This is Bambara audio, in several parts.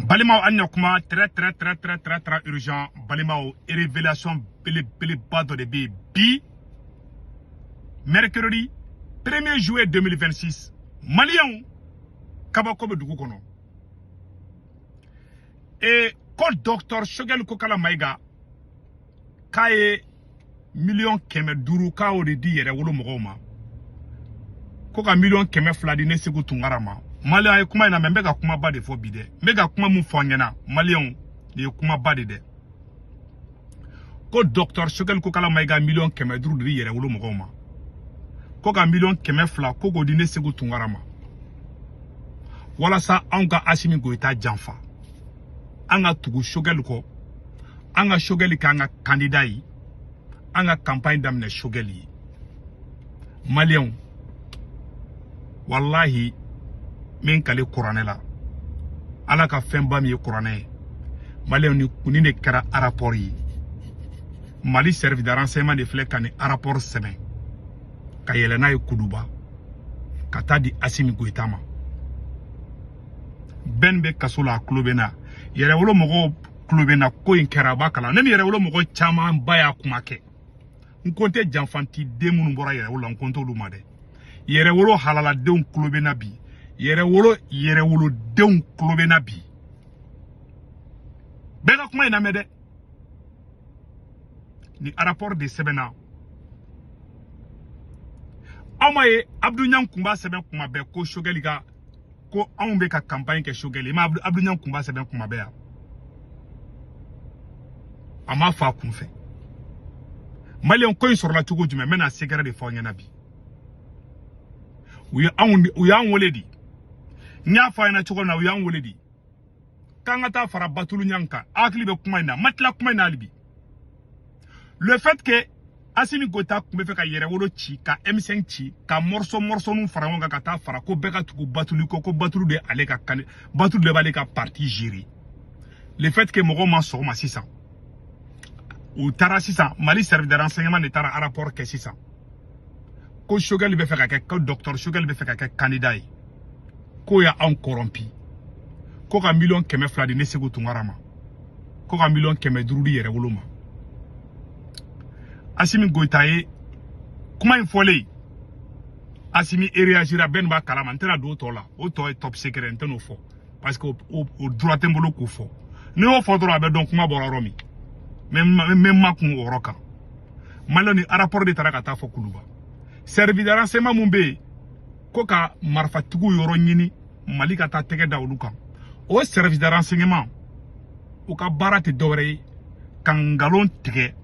Balimaw, an ɲa kuma très très très très très très urgent. Balimaw, révélation belebeleba dɔ de bɛ yen bi, mercredi 1er juillet 2026. Maliyɛnw, kabako bɛ dugu kɔnɔ. E ko docteur Choguel Kokala Maïga k'a ye 500 millions k'a y'o de di Yɛrɛwolo mɔgɔw ma, ko ka 200 millions di ne Segu Tunkara ma. Maliyɛn ye kuma in na mɛ, n bɛ ka kumaba de fɔ bi dɛ. N bɛ ka kuma mun fɔ an ɲɛna, maliyɛnw, nin ye kumaba de dɛ. Ko docteur Choguel Kokala Maïga 500 millions de di Yɛrɛwolo mɔgɔw ma, ko ka 200 millions ko k'o di ne Segu Tunkara ma, walasa anw ka Asimi Goyita janfa, an ka tugu Choguel kɔ, an ka Choguel k'an ka candidat ye, an ka campagne daminɛ Choguel ye. Maliyɛnw, walahi, min kale kuranɛ la, Ala ka fɛnba min ye kuranɛ ye, maliyɛnw, ni nin de kɛra rapport ye. Mali service de renseignement de filɛ ka nin rapport sɛbɛn ka yɛlɛ n'a ye Kuluba ka taa di Asimi Goyita ma. Bɛn bɛ kaso la, a tulo bɛ na. Yɛrɛwolo mɔgɔw tulo bɛ na. Ko in kɛra, a b'a kalan. Ne ni Yɛrɛwolo mɔgɔ caman ba y'a kuma kɛ. N ko n tɛ janfanti den minnu bɔra Yɛrɛwolo la, n ko n t'olu ma dɛ. Yɛrɛwolo halaladenw tulo bɛ na bi. Yɛrɛwolo, yɛrɛwolodenw tulo bɛ na bi. Bɛɛ ka kuma in lamɛn dɛ. Ni rapport de sɛbɛnna, aw ma ye, Abdou Niang kun b'a sɛbɛn kuma bɛɛ ko Choguel ka ko anw bɛ ka campagne kɛ Choguel. I ma Abdou Niang kun b'a sɛbɛn kuma bɛɛ yan, a m'a fɔ a kun fɛ. Maliyɛn, ko in sɔrɔla cogo jumɛn? N bɛna secret de fɔ aw ɲɛna bi. U ye anw, u y'an wele de. N y'a fɔ a ɲɛna cogo min na, u y'an wele de k'an ka taa fara Batulu Ɲang kan. Hakili bɛ kuma in na, ma tila kuma in na hali bi. Le fait que Asimi Goyita tun bɛ fɛ ka Yɛrɛwolo ci, ka M5 ci, ka morceau morceau fara ɲɔgɔn kan ka taa fara, ko bɛɛ ka tugu Batulu kɔ, ko Batulu de ale ka kan, Batulu de b'ale ka parti gérer. Le fait que mɔgɔw ma sɔn o ma sisan, u taara sisan, Mali service de renseignement de taara rapport kɛ sisan ko Choguel bɛ fɛ ka kɛ, ko docteur Choguel bɛ fɛ ka kɛ candidat ye, k'o y'anw corrompi, ko ka 200 millions di ne Segu Tunkara ma, ko ka 500 millions di Yɛrɛwolo ma. Asimi Goyita ye kuma in fɔlen, Asimi réagira. Bɛɛ nin b'a kalama, n tɛna don o tɔ la. O tɔ ye top secret, n tɛn'o fɔ parce que o droit tɛ n bolo k'o fɔ. N'i y'o fɔ dɔrɔn, a bɛ dɔn kuma bɔra yɔrɔ min. N bɛ ma kun o yɔrɔ kan. Maliyɛn, ni rapport de taara ka taa fɔ Kuluba, service de renseignement mun bɛ yen ko ka marifatigiw yɔrɔ ɲini Mali ka taa tɛgɛ da olu kan, o service de renseignement, u ka baara tɛ dɔwɛrɛ ye ka nkalon tigɛ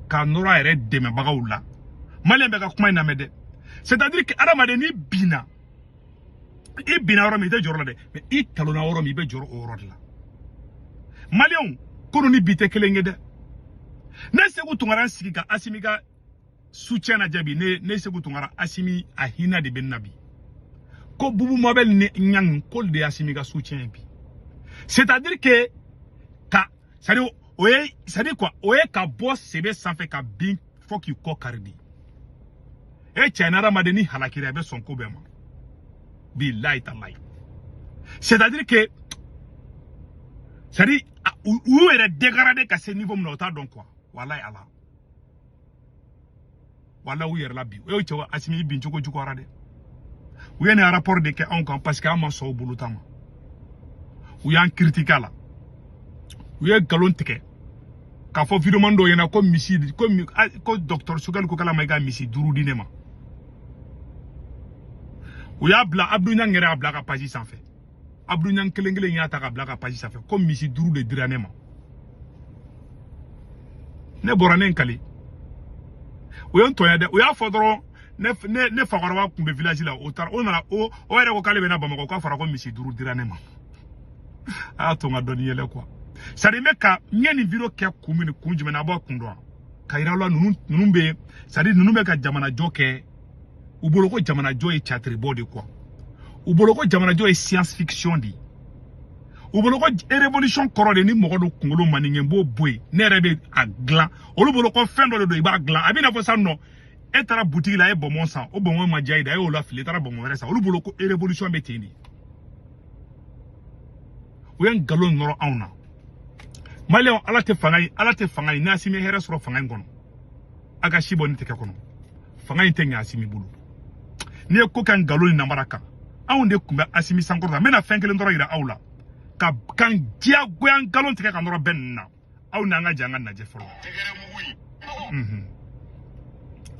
ka nɔrɔ a yɛrɛ dɛmɛbagaw la. Maliyɛn bɛ ka kuma in lamɛn dɛ. C'est à dire que adamaden, n'i binna, i binna yɔrɔ min, i tɛ jɔrɔ la dɛ, mais i talonna yɔrɔ min, i bɛ jɔrɔ o yɔrɔ de la. Maliyɛnw, ko ni bi tɛ kelen ye dɛ. Ne Segu Tunkara n sigi ka Asimi ka soutien lajɛ bi. Ne Segu Tunkara, Asimi a hinɛ de bɛ n na bi. Ko Bubu Mabel ni Ɲang k'olu de ye Asimi ka soutien ye bi. C'est à dire que ka, c'est à dire, o ye, c'est à dire quoi, o ye ka bɔ sebe sanfɛ ka bin fɔ k'i kɔ kari de. E cɛ, ni hadamaden ni halakira, i bɛ sɔn ko bɛɛ ma, bilayi talayi. C'est à dire que, c'est à dire, u y'u yɛrɛ dégradé ka se niveau min na, o t'a dɔn quoi. Walayi Ala, walayi, u yɛrɛ la bi. O ye cɛ, Asimi bin cogo juguyara dɛ. U ye nin rapport de kɛ anw kan parce que an ma sɔn u bolo ta ma. U y'an critiquer a la, u ye nkalon tigɛ k'a fɔ vidéoman dɔw ɲɛna ko misi ko docteur Choguel Kokala Maïga misi 5 di ne ma. U y'a bila, Abdou Niang yɛrɛ y'a bila ka page sanfɛ. Abdou Niang kelen kelen y'a ta ka bila ka page sanfɛ ko misi 5 de dira ne ma. Ne bɔra, ne n kale, u ye n tɔɲɛ dɛ. U y'a fɔ dɔrɔn, ne fakɔrɔba tun bɛ village la, o taara, o nana, o yɛrɛ ko k'ale bɛ na Bamakɔ, k'a fɔra ko misi 5 dira ne ma. A y'a to n ka dɔɔni yɛlɛ quoi. C'est à dire, n bɛ ka n ye nin vidéo kɛ kun min, kun jumɛn na, a b'a kun dɔn ka yira aw la. Ninnu bɛ, c'est à dire, ninnu bɛ ka jamanajɔ kɛ. U bolo ko jamanajɔ ye théâtre bɔ de quoi. U bolo ko jamanajɔ ye science fiction de ye. U bolo ko révolution kɔrɔ de ni mɔgɔ dɔ kunkolo maninge n b'o bɔ yen, ne yɛrɛ bɛ a dilan. Olu bolo ko fɛn dɔ de don, i b'a dilan. A bɛ i n'a fɔ sisan nɔ, e taara butigi la, e ye bonbon san, o bonbon ma diya i da, e y'o lafili, i taara bonbon wɛrɛ san. Olu bolo ko révolution bɛ ten de. U ye nkalon nɔrɔ anw na. Maliyɛnw, ala tɛ fanga ye, ala tɛ fanga ye. Ni Asimi ye hɛrɛ sɔrɔ fanga in kɔnɔ, a ka si bɔ ni tɛgɛ kɔnɔ. Fanga in tɛ ɲɛ Asimi bolo. N'i ye ko kɛ nkalon ni namara kan, anw de tun bɛ Asimi sankɔrɔta. N bɛna fɛn kelen dɔrɔn yira aw la ka kan diyagoya nkalon tigɛ ka nɔrɔ bɛɛ ninnu na. Aw n'an ka jɛ an ka lajɛ fɔlɔ.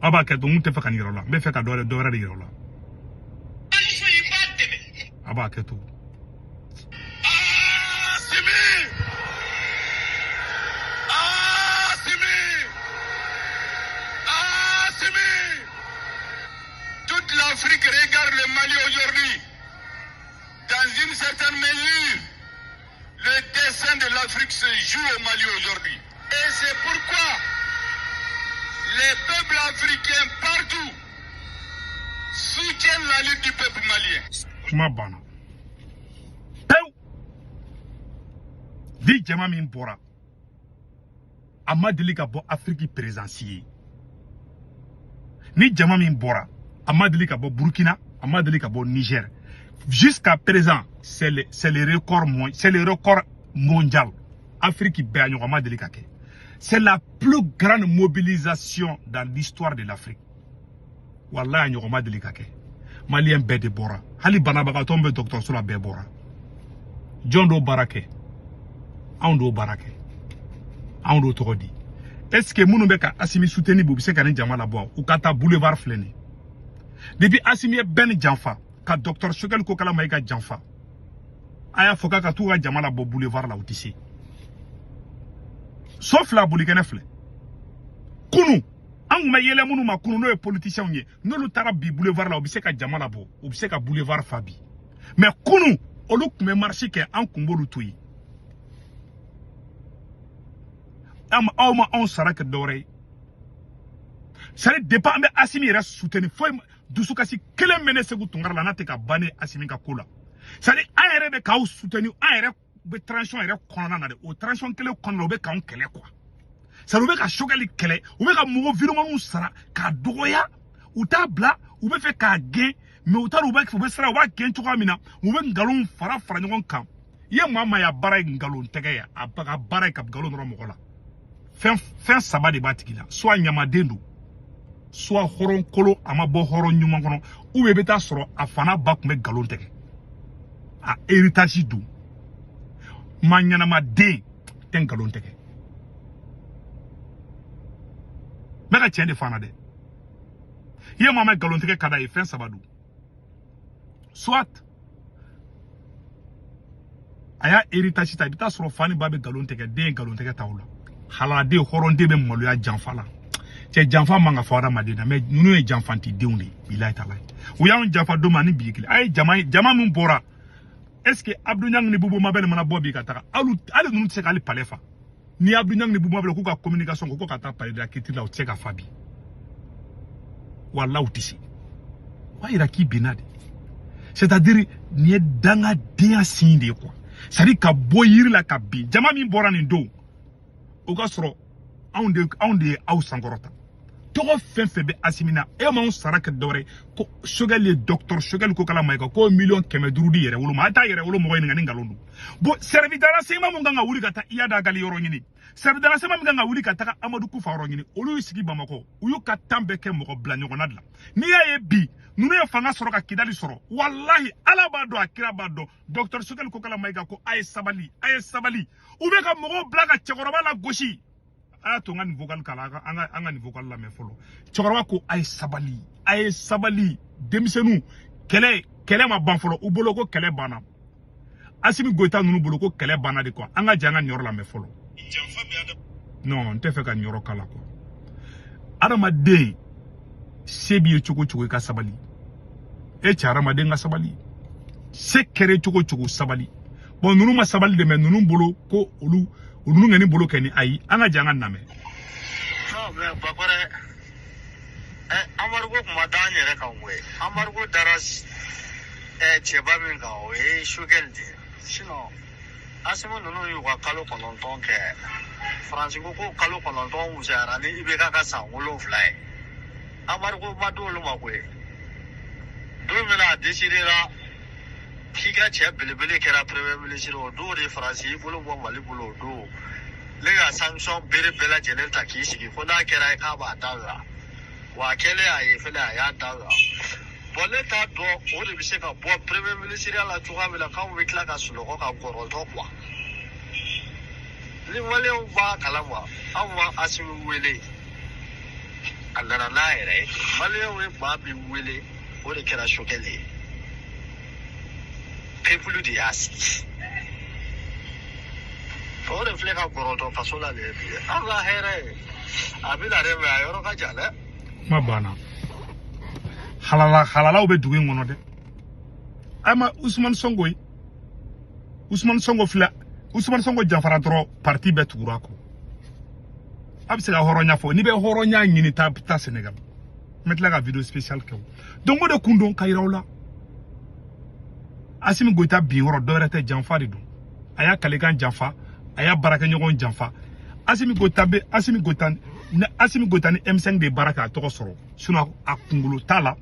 Aw b'a kɛ to, n tɛ fɛ ka nin yɔrɔ la, n bɛ fɛ ka dɔ wɛrɛ de yira aw la. Aw b'a kɛ to. Toute l'Afrique regarde le Mali aujourd'hui. Dans une certaine mesure, le destin de l'Afrique se joue au Mali aujourd'hui. Et c'est pourquoi les peuples africains partout soutiennent la lutte du peuple malien. Kuma banna pewu. Di jama min bɔra, a ma deli ka bɔ Afiriki présidence ye. Ni jama min bɔra, a ma deli ka bɔ Burkina, a ma deli ka bɔ Niger. Jusqu'à présent, c'est le record, c'est le record mondial. Afrique bɛɛ, a ɲɔgɔn ma deli ka kɛ. C'est la plus grande mobilisation dans l'histoire de l'Afrique. Wallahi, a ɲɔgɔn ma deli ka kɛ. Maliyɛn bɛɛ de bɔra, hali banabagatɔ min bɛ dɔgɔtɔrɔso la, bɛɛ bɔra. Jɔn d'o baara kɛ? Anw d'o baara kɛ, anw d'o tɔgɔ di. Est ce que minnu bɛ ka Asimi soutenir bi, u bɛ se ka nin jama labɔ? U ka taa boulevard filɛ nin. Depuis Asimi ye bɛɛ ni janfa ka docteur Choguel Kokalla Maïga janfa, a y'a fɔ k'a ka t'u ka jama labɔ boulevard la, u tɛ se. So fila bolikɛnɛ filɛ. Kunu an kun bɛ yɛlɛ minnu ma kunu, n'o ye politiciens ye, n'olu taara bi boulevard la, u bɛ se ka jama labɔ, u bɛ se ka boulevard fa bi. Mais kunu olu tun bɛ marche kɛ, an kun b'olu to yen. Aw ma anw sara kɛ dɔwɛrɛ ye. C'est à dire depuis an bɛ Asimi yɛrɛ soutenir, foyi dusukasi kelen bɛ ne Segu Tunkara la n'a tɛ ka ban ne Asimi ka ko la. C'est à dire an yɛrɛ bɛ k'aw soutenir, an yɛrɛ bɛ transition yɛrɛ kɔnɔna na dɛ. O transition kelen kɔnɔna la, u bɛ k'anw kɛlɛ quoi. C'est à dire u bɛ ka Choguel kɛlɛ, u bɛ ka mɔgɔ viremaniw sara k'a dɔgɔya, u t'a bila, u bɛ fɛ k'a gɛn, mais u t'a dɔn u bɛ sira, u b'a gɛn cogoya min na, u bɛ nkalon fara fara ɲɔgɔn kan. I ye maa maa ya baara ye nkalon tɛgɛ ye, a ka baara ye ka nkalon nɔrɔ mɔgɔ la. Fɛn saba de b'a tigi la: soit ɲamaden don, soit hɔrɔnkolo, a ma bɔ hɔrɔn ɲuman kɔnɔ, ou bien i bɛ taa sɔrɔ a fana ba tun bɛ nkalon tigɛ, a héritage don. Maa ɲɛnamaden tɛ nkalon tigɛ. N bɛ ka tiɲɛ de fɔ an na dɛ. I ye maa min nkalon tigɛ ka d'a ye, fɛn saba don: soit a y'a héritage ta, i bɛ taa sɔrɔ fa ni ba bɛ nkalon tigɛ, den ye nkalon tigɛ ta o la. Haladen hɔrɔnden bɛ maloya janfa la. Cɛ, janfa man ka fɔ hadamaden na, mais ninnu ye janfantidenw de ye. Bilayi tala, u y'anw janfa don min ani bi kelen. A ye jama min bɔra, est ce que Abdou Niang ni Boubou Mabel mana bɔ bi ka taga, hali ninnu tɛ se k'ale palais fa. Ni Abdou Niang ni Boubou Mabel k'u ka communication ko ka taa palais de la culture la, u tɛ se ka fa bi. Walahi, u tɛ se. O b'a yira k'i binna de. C'est à dire nin ye dangadenya signe de ye quoi. C'est à dire ka bɔ yiri la ka bin. Jama min bɔra nin don, o ka sɔrɔ anw de ye aw sankɔrɔta. Tɔgɔ fɛn fɛn bɛ Asimi na, e m'anw sara kɛ dɔwɛrɛ ko Choguel ye docteur Choguel Kokalla Maïga ko 500 000 di yɛrɛ wolo ma. A t'a yɛrɛ wolo mɔgɔ ɲininka ni nkalon don. Bon, service de renseignement mun kan ka wuli ka taa Iyad Ag Ghali yɔrɔ ɲini, service de renseignement min kan ka wuli ka taga Amadou Koufa yɔrɔ ɲini, olu y'u sigi Bamakɔ, u y'u ka temps bɛɛ kɛ mɔgɔ bila ɲɔgɔnna de la. N'i y'a ye bi ninnu ye fanga sɔrɔ ka Kidali sɔrɔ, walahi Ala b'a dɔn, a kira b'a dɔn. Docteur Choguel Kokalla Maïga ko a ye sabali, a ye sabali. U bɛ ka mɔgɔw bila ka cɛkɔrɔba la gosi. A y'a to n ka nin vocal k'a la, an ka nin vocal lamɛn fɔlɔ. Cɛkɔrɔba ko a ye sabali, a ye sabali, denmisɛnninw, kɛlɛ ma ban fɔlɔ. U bolo ko kɛlɛ banna. Asimi Goïta ninnu bolo ko kɛlɛ banna de quoi. An ka jɛ an ka nin yɔrɔ lamɛn fɔlɔ. Non, n tɛ fɛ ka nin yɔrɔ kala quoi. Adamaden se b'i ye cogo cogo, i ka sabali. E cɛ, adamaden ka sabali. Se kɛra cogo cogo, sabali. Bon, ninnu ma sabali de, mais ninnu bolo ko olu ŋani bolo kɛ ni ayi. An ka jɛ an ka lamɛn. Non, mais Bakɔrɛ, embargo kun ma da an yɛrɛ kan koyi. Embargo dara cɛba min kan, o ye Choguel de ye. Sinon Asimi ninnu y'u ka kalo 9 kɛ. Faransi ko ko kalo 9 wusayara ni IBK ka san 7 ye. Embargo ma d'olu ma koyi. Don min na a décidera K'i ka cɛ belebele kɛra premier ministre, o don de Faransi y'i bolo bɔ Mali bolo. O don ne ka sanction bere bɛɛ lajɛlen ta k'i sigi ko n'a kɛra ye k'a b'a dabila. Wa a kɛlen a ye fɛnɛ, a y'a dabila. Bon, ne t'a dɔn o de bɛ se ka bɔ premier ministre la cogoya min na k'anw bɛ tila ka sunɔgɔ ka gɔrɔntɔ quoi. Ni maliyɛnw b'a kalama, anw ma Asimi wele, a nana n'a yɛrɛ ye. Maliyɛnw ye maa min wele, o de kɛra Choguel ye. Peuple de y'a sigi, o de filɛ ka gɔrɔntɔ kaso la nin ye bi. An ka hɛrɛ ye a bɛ na dɛ, mais a yɔrɔ ka jan dɛ. Kuma banna. Halala halalaw bɛ dugu in kɔnɔ dɛ. A ma Usumani Sonko ye, Usumani Sonko filɛ, Usumani Sonko janfara dɔrɔn, parti bɛɛ tugura a kɔ. A bɛ se ka hɔrɔnya fɔ, n'i bɛ hɔrɔnya ɲini, taa taa Sénégal. N bɛ tila ka vidéo spéciale kɛ o. Donc o de kun don ka yira aw la. Asimi Goyita bin yɔrɔ dɔ wɛrɛ tɛ, janfa de don. A y'a kalekan janfa, a y'a baarakɛɲɔgɔn janfa. Asimi Goyita bɛ Asimi Goyita ni Asimi Goyita ni M5 de ye baara kɛ a tɔgɔ sɔrɔ. Sinon a kunkolo t'a la.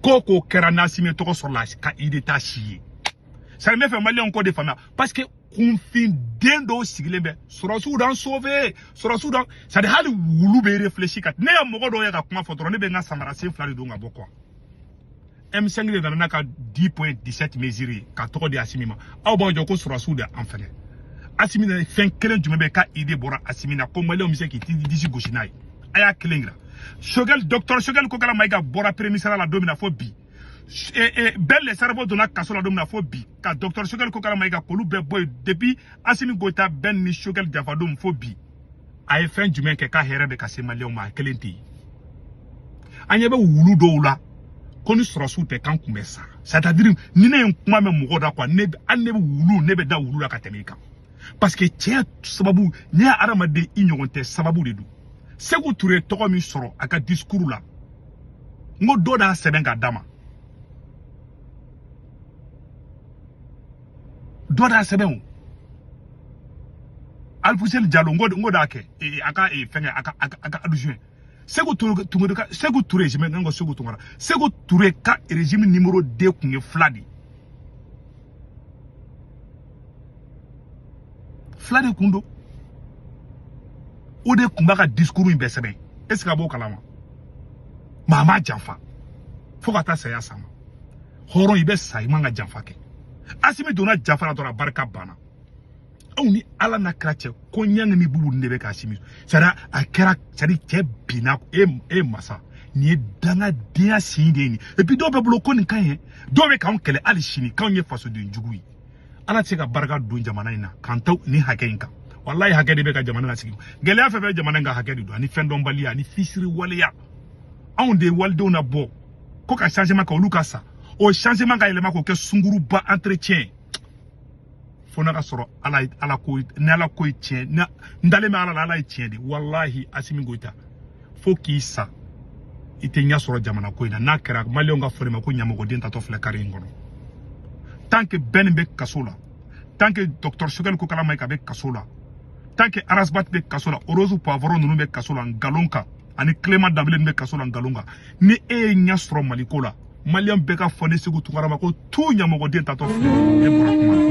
Ko o ko kɛra n'Asimi ye tɔgɔ sɔrɔ la ka idée t'a si ye. Sari n bɛ fɛ maliyɛnw k'o de faamuya, parce que kunfinden dɔw sigilen bɛ sɔrɔsiw d'an sauver, sɔrɔsiw d'an, c'est à dire hali wulu bɛ réfléchir ka ne ye mɔgɔ dɔw ye ka kuma fɔ dɔrɔn, ne bɛ n ka samara sen fila de don ka bɔ quoi. M5 de nana n'a ka 10.17 mesures ye ka tɔgɔ di Asimi ma. Aw b'aw jɔ ko sɔrɔsiw de an fɛngɛ. Asimi na fɛn kelen jumɛn bɛ ka idée bɔra Asimi na ko maliyɛnw bɛ se k'i disi gosi n'a ye? A y'a kelen yira. Choguel, docteur Choguel Kokala Maïga bɔra premier ministre la don min na fo bi, Ben le cerveau donna kaso la don min na fo bi, ka docteur Choguel Kokala Maïga k'olu bɛɛ bɔ yen. Depuis Asimi Goïta, Ben ni Choguel janfa don fo bi, a ye fɛn jumɛn kɛ k'a hɛrɛ bɛ ka se maliyɛnw ma? A kelen tɛ yen. An ɲɛ bɛ wulu dɔw la ko ni sɔrɔsiw tɛ k'an kun bɛ sa. C'est à dire ni ne ye n kuma mɛn mɔgɔw da quoi, ne hali ne bɛ wulu, ne bɛ da wulu la ka tɛmɛ i kan, parce que cɛ sababu n'i ye adamaden i ɲɔgɔn tɛ, sababu de don. Sékou Touré tɔgɔ min sɔrɔ a ka discours la, n ko dɔ d'a sɛbɛn ka d'a ma, dɔ d'a sɛbɛn o. Alfuseni Jalo, n ko d'a kɛ a ka fɛngɛ, a ka adjoint Sékou Touré, Touré ka Sékou Touré, je n ko Sékou Tounkara, Sékou Touré ka régime numéro 2 kun ye fila de ye. Fila de kun don. O de kun b'a ka discours in bɛɛ sɛbɛn. Est ce que a b'o kalama? Maa ma janfa fo ka taa saya s'a ma. Hɔrɔn i bɛ sa, i man ka janfa kɛ. Asimi donna janfa la dɔrɔn, a barika banna. Aw ni Ala n'a kira cɛ, ko ɲangi ni bubu de bɛ k'a simi. C'est à dire a kɛra, c'est à dire cɛ binna e masa nin ye dangadenya sin de ye nin. Et puis dɔw bɛ bolo ko nin ka ɲi, dɔw bɛ k'anw kɛlɛ hali sini k'anw ye fasoden jugu ye. Ala tɛ se ka barika don jamana in na k'an to nin hakɛ in kan. Walayi hakɛ de bɛ ka jamana lasigi. Gɛlɛya fɛn fɛn jamana in ka hakɛ de don, ani fɛn dɔnbaliya ani fisiri waleya. Anw de ye walidenw na bɔ ko ka changement kɛ, olu ka sa. O changement ka yɛlɛma k'o kɛ sunguruba entretien. Fo n'a ka sɔrɔ Ala Ala ko ni Ala ko ye tiɲɛ, n dalen bɛ Ala la, Ala ye tiɲɛ de. Walahi Asimi Goyita, fo k'i sa i tɛ ɲɛ sɔrɔ jamana ko in na. N'a kɛra maliyɛnw ka fɔ de ma ko ɲamɔgɔden tatɔ filɛ kari in kɔnɔ. Tant que Ben bɛ kaso la, tant que docteur Choguel Kokala Maïga bɛ kaso la, tant que Arasbat bɛ kaso la, Rose Poivron ninnu bɛ kaso la nkalon kan, ani Clément Dembélé ninnu bɛ kaso la nkalon kan, ni e ye ɲɛ sɔrɔ Maliko la, maliyɛn bɛɛ ka fɔ ne Sékou Tounkara ma ko tu ɲamɔgɔden tatɔ filɛ. Ne bɔra kuma la.